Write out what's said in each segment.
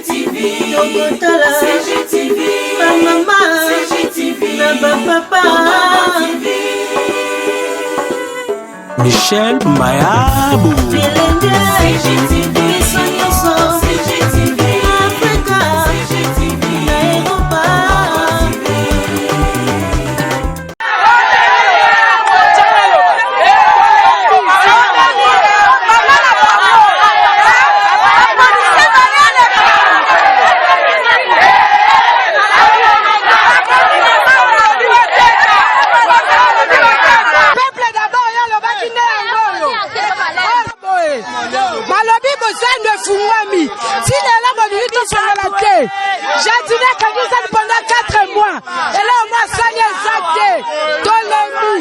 CGTV, tokotala CGTV, ba mama CGTV, na ba papa TV. Michel Mayabu. Bilenge CGTV, biso nyonso CGTV, Afrika CGTV, na Europa. Peuple d'abord ye alobaki nde yango oyo boye balobi bozando efungwami ti lelo bolingi tofongola te jardine akangisani pendant 4 mois eloko mwa asali eza te tolembi.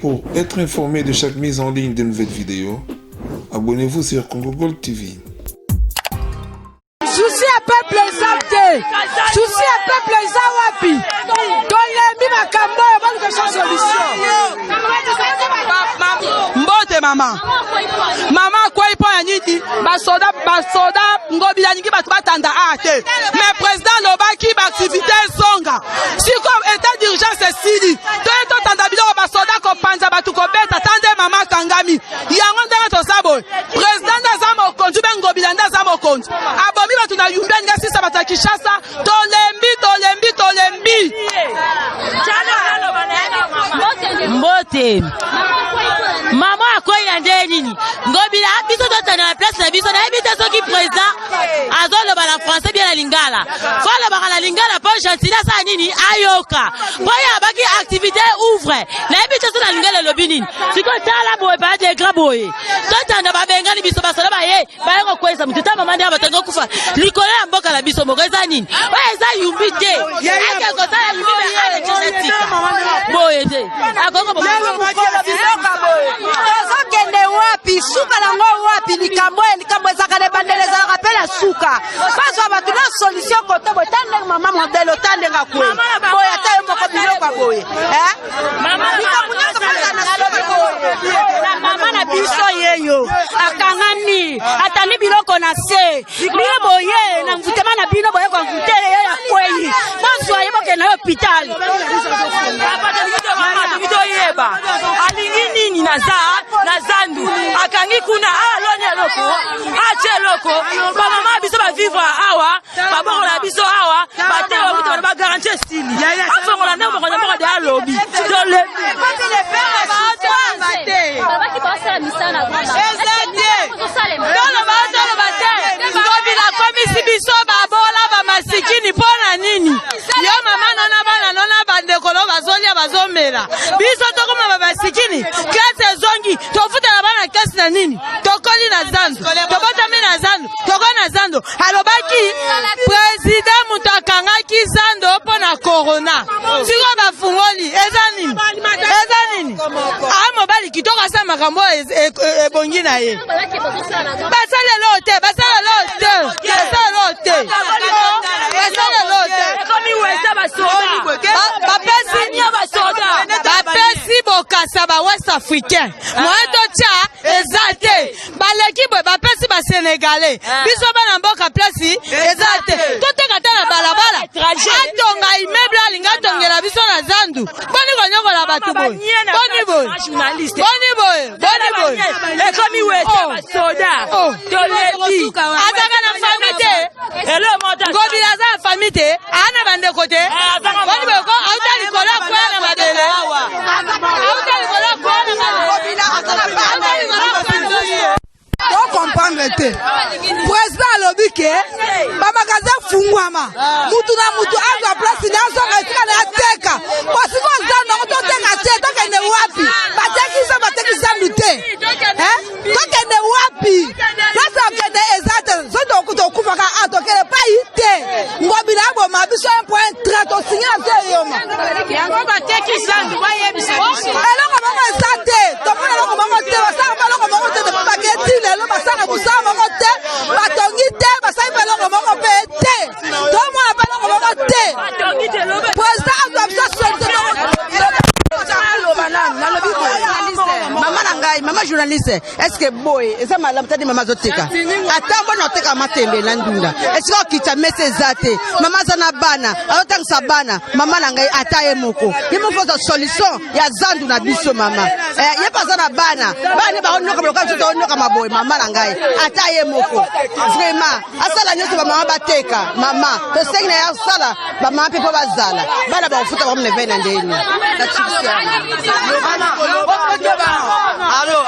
Pour être informé de chaque mise en ligne de nouvelles vidéos, abonnez-vous sur Congo Gold TV. Souci ya peuple eza te, souci ya peuple eza wapi? Tolembi makambo oyo, baluka biso solution. Mbote mama, mama akwei mpo ya nini? Basoda, basoda Ngobila alingi bato batanda a te, mais président alobaki baaktivité ezonga. Sikoyo état d'urgence esili, toye totanda biloko, basoda kopanza bato, kobeta ta nde mama akangami. Yango ndenge toza boye, président nde aza mokonzi be Ngobila nde aza mokonzi, abomi bato na Yumbi, alingi asisa bato ya Kinshasa. Tolembi, tolembi, tolembi. Mbote mama, akwei na ndenge nini? Ngobila, biso totanda na place na biso. Nayebi te soki président azoloba na français bien na lingala. Fo alobaka na lingala mpo Gentili asala nini, ayoka, mpo ye abaki activité ouvre. Nayebi te so na lingala elobi nini. Sikoyo tala boye, pa degré boye totanda, babengani biso, basoda baye, baye kokweyisa motu. Ta mama, nde bato okufa likolo ya mboka na biso moko. Eza nini oyo? Eza Yumbi te, ake kosala Yumbi me ale tika boye te, akoki. Tozokende wapi? Suka nango wapi? Likambo oyo, likambo ezalaka na ebandeli, ezalaka mpe na suka. Bazwa bato na solution kote boye. Ta ndenge mama modele, ota ndenge akwei boye, ata yo moko biloko ya boye, likambo nyonso kozala na suka boye. Na mama na biso yeyo akangami, atandi biloko na se. Bino boye na mvutema na bino, boye komvute ye, akwei, bozwa ye, bokende na ye hôpital. Tolingi toyeba alingi nini na zandu akangi kuna. Aloni eloko, atie eloko. Bamama biso bavivre awa, babokola biso awa, bateka, bakuta bana, bagarantie esili. Afongola ndenge mokonzi moko de alobi. Tolembi. Balobaki basala misala na Toloba, toloba te. Ngobila akomisi biso babola, bamasikini. Mpo na nini? Yo mama nona, bana nona, bandeko no bazolia, bazomela, biso tokoma babasikini. Klase ezongi, tofutela bana klase na nini? Tokoli na zandu, tobotami na zandu, tokoli na zandu. Alobaki président moto akangaki zando mpo na corona, sikoyo bafungoli, eza nini? Eza nini? A mobali kitoko, asala makambo oyo ebongi na ye. Basala eloko te, basala eloko te, basala eloko te, basala eloko te. Bapesi bokasa ba West Africain, moye totya eza te. Baleki boye, bapesi Basénégalais, biso bana mboka place eza te. Toteka te na balabala. Atonga immeuble alingi atongela biso na zandu. Boni konyokola bato boye? Boni boye? Boni boye? Boni boye? Ekomi wete, basoda, tolembi. Azaka na famille te, Ngobila aza na famille te, aa na bandeko te. Boni boye ko? Auta likolo akwea na mabele, auta likolo akwea na mabele, auta likolo akwea na mabele. Tocomprendre te. Président alobi ke bamagasin fungwama, mutu na mutu azwa place na azonga esika na ateka. Po sikoyo zandu yango toteka te, tokende wapi? Batekisa, bateki zandu te, tokende wapi? Place akende eza te. So tokufaka a, tokende pai te. Ngobila aboma biso 1.3, tosingi na se eyoma. Yango bateki zandu, bayebisa biso. Eloko moko eza te, tomona eloko moko te, basala mpe eloko moko te. Depuis baketi lelo, basala mosala moko te, batongi te, basali mpe eloko moko mpe te, tomona mpe eloko moko te. Président azwa biso solution. Aloba nanu, nalobi boye, mama na ngai. Mama journaliste, est-ce que boye eza malamu tadi mama azoteka ata mbona oteka matembe na ndunda esika okita mesa eza te mama aza na bana azotangisa bana mama na ngai ata ye moko ye moko ozwa solution ya zandu na biso mama eh, ye mpe aza na bana bana nde baonoka lokola biso toonokama boye mama na ngai ata ye moko vraiment asala nyonso bamama bateka mama tosengi na ye asala bamama mpe mpo bazala bana bakofuta bango minevai na ndeni alo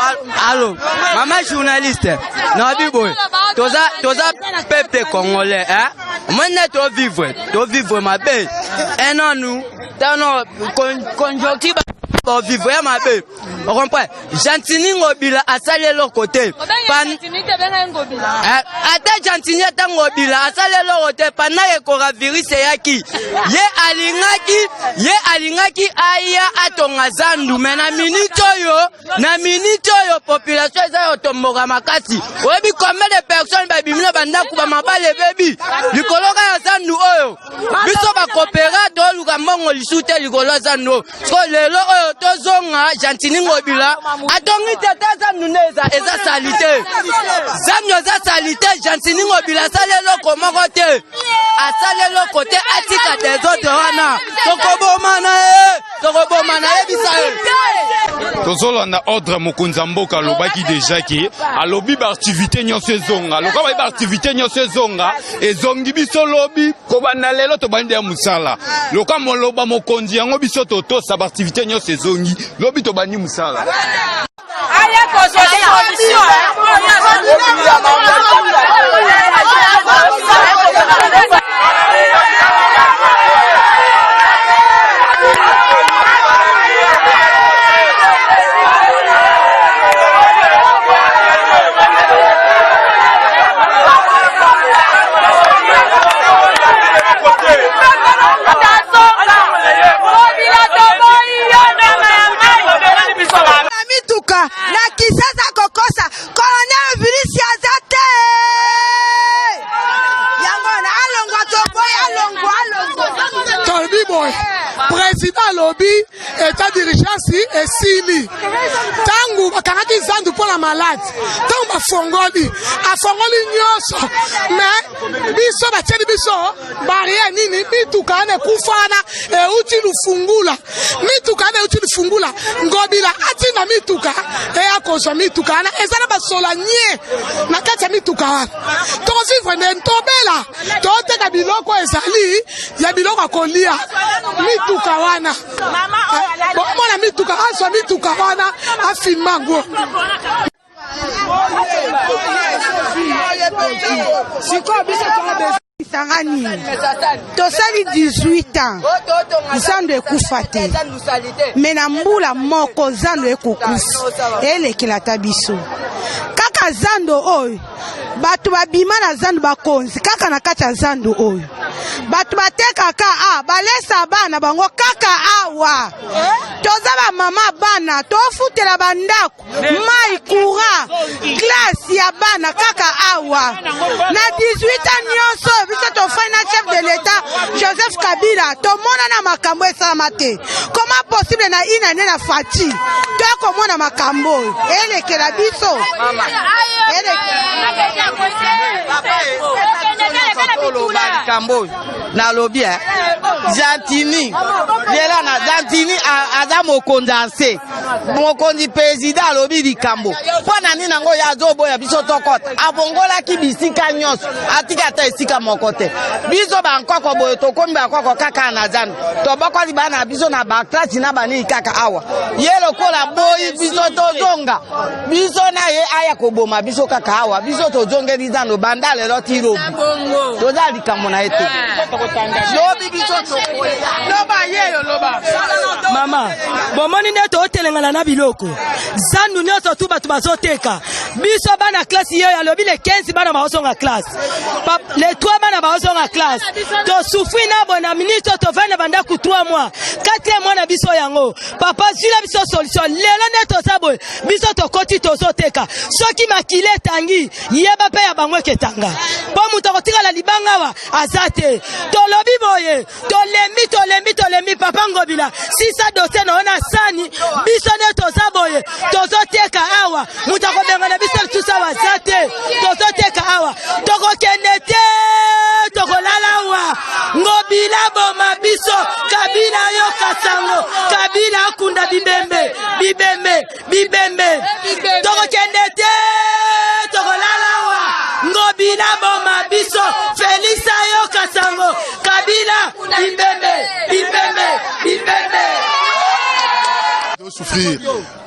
alo mama journaliste nabi boye toza toza peuple congolais hein omoni nde tovivre tovivre mabe enanu tano conjoncture bovivre ya mabe ocomprend gentini ngobila asali eloko te eh, ata gentini ata ngobila asali eloko te pendant ke coronavirus eyaki ye alingaki ye alingaki aya atonga zandu me na minute oyo na minute oyo population eza ya kotomboka makasi oyebi combien de personnes babimi na bandako bamabala ebebi likolo kaka ya zandu oyo biso bakopera toluka mbongo lisusu te likolo ya zandu oyo siko lelo oyo tozonga gentini ngobila atongi te ata zandu nde eza eza salite zandu eza salite gentini ngobila asali eloko moko te asali eloko te atika desordre wana tokobomana ye tokobomana yebisa ye tozolanda ordre mokonzi ya mboka alobaki deja ke alobi baaktivité nyonso ezonga lokola bayi baaktivité nyonso ezonga ezongi biso lobi kobanda lelo tobandi ya mosala loka moloba mokonzi yango biso totosa baaktivité nyonso ezongi lobi tobandi mosala aya kozwa solution. Na mituka na kisasa kokosa colonel virisi aza te yango wana alongwa toboyi alongwa alongwa tolobi boye président alobi etat d'urgence esili ntango bakangaki zandu mpo na malade ntango bafongoli afongoli nyonso me biso batieli biso barriere nini mituka wana ekufa wana euti lufungula mituka wana euti lufungula ngobila atinda mituka eya kozwa mituka wana eza na basola nye na kati ya mituka wana tokovivre nde tobela toteka biloko ezali ya biloko ya kolia mituka wana bomona mituka azwa mituka wana afilma yango sikoyo biso lisanga nini tosali 18 ans zando ekufa te me na mbula moko zando ekokufa elekela ata biso kaka zando oyo bato babima na zando bakonzi kaka na kati ya zando oyo bato batekaka a balesa bana bango kaka awa toza bamama bana tofutela bandako mai courant classe ya bana kaka awa na 18 ans nyonso oyo biso tofai na chef de l'etat joseph kabila tomona na makambo esalama te comment possible na une année na fati toya komona makambo oyo elekela biso likambo oyo nalobi eh. Gentini lela na Gentini aza mokonzi ya nse mokonzi president alobi likambo mpo na nini yango ye azoboya biso tokɔta afongolaki bisika nyonso atika ata esika moko te biso bankoko boye tokomi bakoko kaka na zando tobokoli bana na biso na baklasi na banini kaka awa ye lokola boyi biso tozonga biso na ye aya koboma biso kaka awa biso tozongeli zando banda lelo ti lobi toza likambo na ye te lobi biso loba yeyo loba mama bomoni nde totelengana na biloko zandu nyonso tu bato bazoteka biso bana klase yeyo alobi le 15 bana baozonga klase le 3 bana baozonga klase tosufri na bona minute oyo tovandi na bandako 3 mois 4 mois na biso yango papa zwila biso solution lelo nde toza boye biso tokoti tozoteka soki makila etangi yeba mpe ya bango eketanga mpo moto akotikala libanga awa aza te tolobi boye. Tolembi, tolembi, tolembi. Papa Ngobila, sisa dossier na yo na sani. Biso nde toza boye, tozoteka awa, moto akobengana biso lisusu awa aza te. Tozoteka awa, tokokende te, tokolala awa. Ngobila boma biso, Kabila yoka sango, Kabila akunda bibembe, bibembe, bibembe. Tokokende te, tokolala awa. Ngobila boma biso, Felix ayoka sango, Kabila bibembe, bibembe, bibembe. Souffrir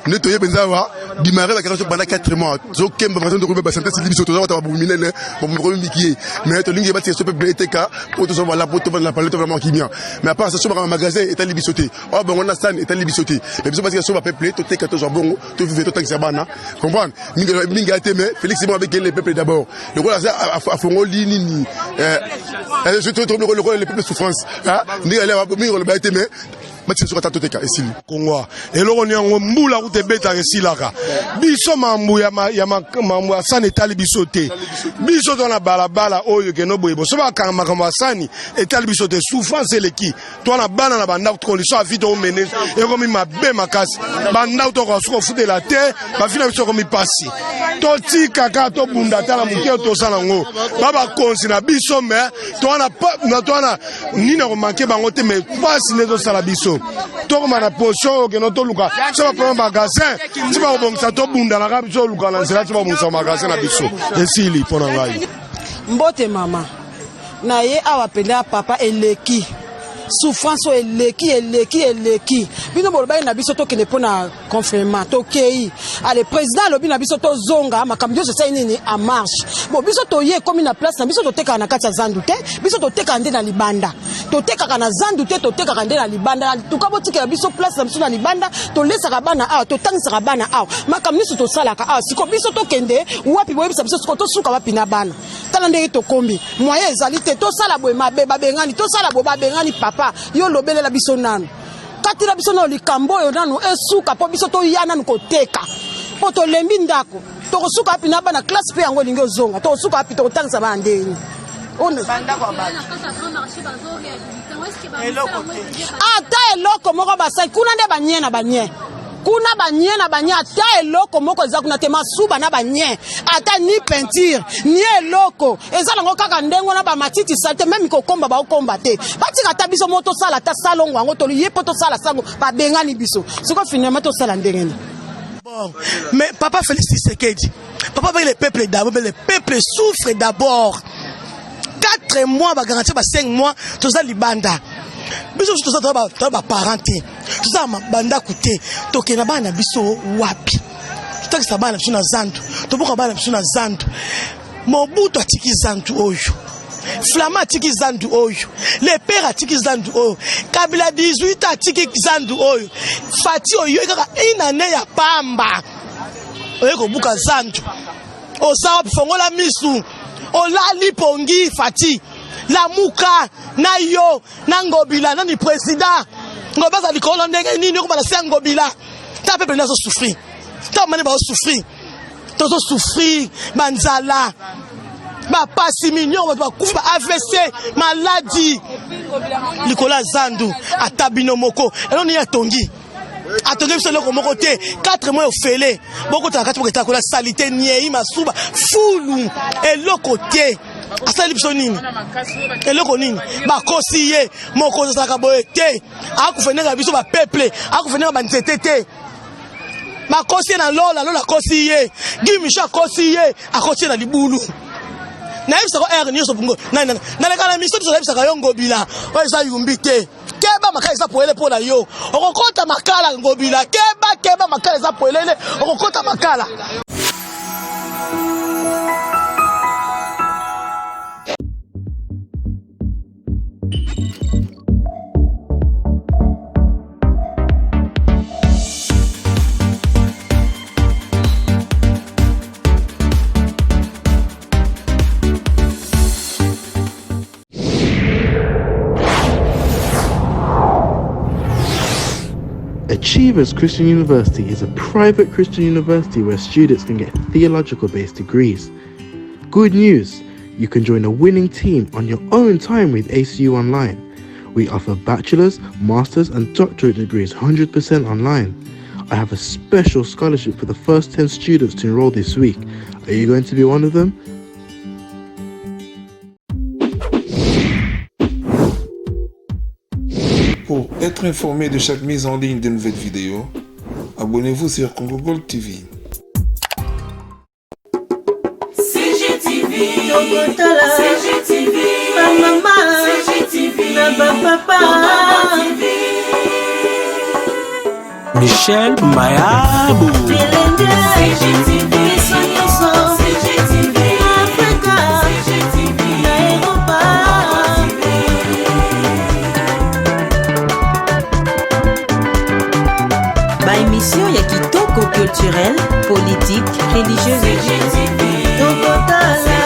nde toye mpenza awa dimare bakanga biso banda 4 mois tozokemba magasin tokobe basante esili biso toza kota babumu minene babumu mikie mais tolingi batika biso mpe eteka po tozwa bala po tovanda na palais tovanda mwa kimia. Mais à part ça, so bakanga magasin etali biso te, oyo bango na sani etali biso te, mais biso batika biso bapeuple toteka, tozwa bongo, tovivre, totangisa bana, comprendre mingi mingi ate. Mais Félix bon avec le peuple d'abord, lokola aza afongoli nini, lokola le peuple souffrance ndenge ale mingi koloba ete, mais batika biso kata toteka, esili. Kongwa eloko ni yango, mbula kuta ebetaka esilaka. Biso mambu ya mambo ya sani etali biso te. Biso to na balabala oyo keno boye boso bakanga makambo ya sani etali biso te. Souffrance eleki, to na bana na bandako, condition ya vie toomene ekomi mabe makasi. Bandako tokoka soki kofutela te, bafi na biso ekomi pasi. Totika kaka tobunda ata na moke oyo tosala yango ba bakonzi na biso, mais towana nini akomanke bango te. Mais pasi nde ezosala biso, tokoma na position oyo keno toluka so baprema magasin ti bakobongisa, tobundanaka biso oluka na nzela ti bakobongisa magasin na biso, esili mpo na ngai. Mbote mama, na ye awa mpenza papa, eleki souffrance oyo eleki, eleki, eleki. Bino bolobaki na biso tokende mpo na confinement, tokei. Ale, président alobi na biso tozonga, makambo nyonso esali nini en marche. Bon, biso toye, ekomi na place na biso, totekaka na kati ya zandu te, biso totekaka nde na libanda. Totekaka na zandu te, totekaka nde na libanda. Tuka botikela biso place na biso na libanda. Tolesaka bana awa, totangisaka bana awa, makambo nyonso tosalaka awa. Siko biso tokende wapi? Boyebisa biso siko tosuka wapi na bana? Tala ndenge tokombi, moyen ezali te. Tosala boye mabe, babengani, tosala boye, babengani. Papa, yo lobelela biso nanu, katela biso nano likambo oyo nanu esuka, mpo biso toya nanu koteka, mpo tolembi ndako. Tokosuka wapi na bana? Classe mpe yango elingi ozonga, tokosuka wapi? Tokotangisa bana ndenge? Ata eloko moko basali kuna nde banye na banye kuna, banye na banye, ata eloko moko eza kuna te. Masuba na banye, ata ni peinture ni eloko eza nango, kaka ndenge wana bamatiti sali te. Même kokomba baokomba te. Batika ata biso moko tosala ata salongo yango, toliye mpo tosala sango. Babengani biso siko, finalement tosala ndenge nini? Bon, mais papa Félix Tshisekedi, papa avec le peuple d'abord, mais le peuple souffre d'abord. 4 mois, ba garantie ba 5 mois, toza libanda. Biso toza toza ba parents te. Toza bandako te. Tokenda bana biso wapi? Totakisa bana biso na zandu. Toboka bana biso na zandu. Mobutu atiki zandu oyo. Flama atiki zandu oyo. Le père atiki zandu oyo. Kabila 18 atiki zandu oyo. Fati oyo kaka une année ya pamba. Oye kobuka zandu. Oza wapi? Fongola misu. Olali pongi Fati. Lamuka na yo na Ngobila nani président. Ngobila aza likolo ndenge nini okobala se ya Ngobila. Ta peuple nazo souffrir. Ta mane ba souffrir. Tozo souffrir banzala, bapasi mignon, bato bakufi ba AVC, maladi likolo ya zandu. Ata bino moko, eloko nini atongi? Atongi biso eloko moko te. 4 mois ofele, bokotaka kati, boketaka kola salite, niei, masuba, fulu, eloko te. Asali biso nini? Eloko nini? Bakosi ye. Mokonzi azalaka boye te, akufeneka biso bapeuple, akufeneka banzete te. Bakosi ye na lola, lola akosi ye, Guy Michel akosi ye, akosi ye na libulu. Nayebisaka heure nyonso, naleka na mission biso, nayebisaka yo Ngobila, oyo eza yumbi te. Keba, makala eza poelele mpo na yo, okokota makala. Ngobila, keba, keba, makala eza poelele, okokota makala. Achievers Christian University is a private Christian university where students can get theological based degrees. Good news! You can join a winning team on your own time with ACU Online. We offer bachelor's, master's, and doctorate degrees 100% online. I have a special scholarship for the first 10 students to enroll this week. Are you going to be one of them? Pour être informé de chaque mise en ligne de nouvelles vidéos, abonnez-vous sur Congo Gold TV. CGTV, Tokotala, CGTV, ba mama, CGTV, na ba papa, Michel Mayabo. Bilenge, CGTV, biso nyonso, CGTV, Afrika, CGTV, na Europa. Ba émission ya kitoko culturelle, politique, religieuse. Tokotala.